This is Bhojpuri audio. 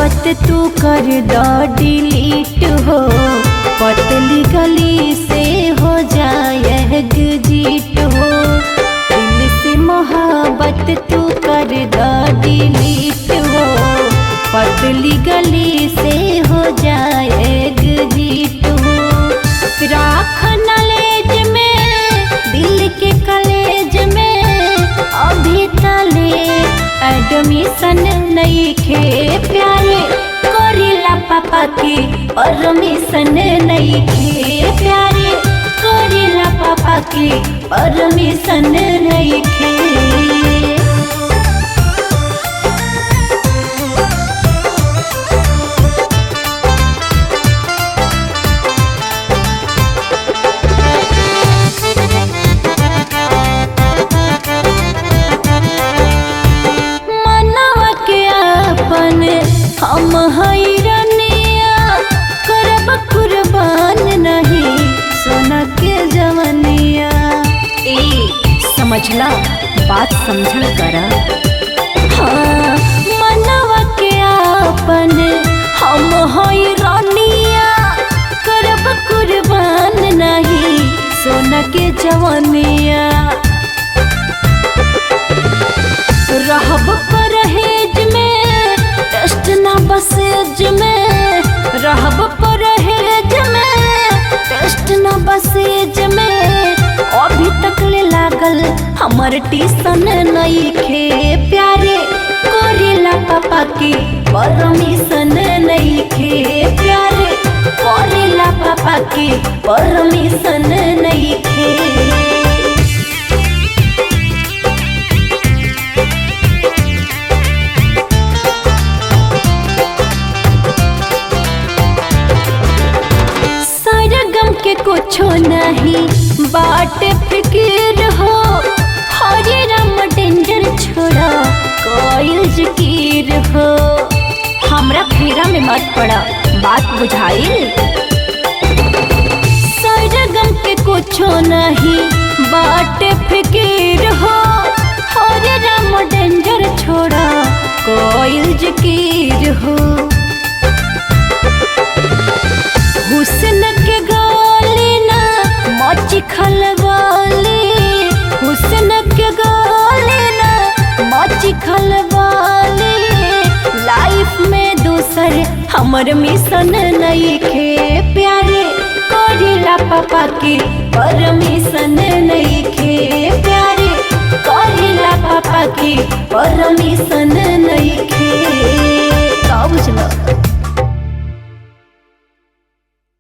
मोहब्बत तू कर द डिलीट हो, पतली गली से हो जाए एग्जिट हो। दिल से मोहब्बत तू कर द डिलीट हो, पतली गली से हो जाए एग्जिट हो। राख नॉलेज में दिल के कॉलेज में अभी तले एडमिशन नहीं खे प्यारे, करेला पापा के परमिशन नहीं खे प्यारे, करेला पापा के परमिशन नहीं खे। हम हैरनिया करब कुर्बान नहीं सोना के जवनिया। ए समझला बात समझल करा। हाँ मनवा के आपन हम हैरनिया करब कुर्बान नहीं सोना के जवनिया। रहब परहेज में टेस्ट ना बसेज में, रहब परहेज में टेस्ट ना बसेज में। अभी तक ले लागल हमर टीसन नहीं खे प्यारे, करेला पापा के परमिशन नहीं खे प्यारे, करेला पापा के परमिशन नहीं खे। के कुछो नहीं बाट फिकिर हो, हरे राम डेंजर छोड़ा कोयल जिकिर हो। हमरा फेरा में मत पड़ा बात बुझाइल। सरगम के कुछो नहीं बाट फिकिर हो, हरे राम डेंजर छोड़ा कोयल जिकिर हो। हुस्न के गाली ना मच खलवाली, हुस्न के गाली ना मच खलवाली। लाइफ में दूसर हमर मिशन नहीं खे प्यारे, करेला पापा के परमिशन नहीं खे प्यारे, करेला पापा के परमिशन नहीं खे। का बुझल।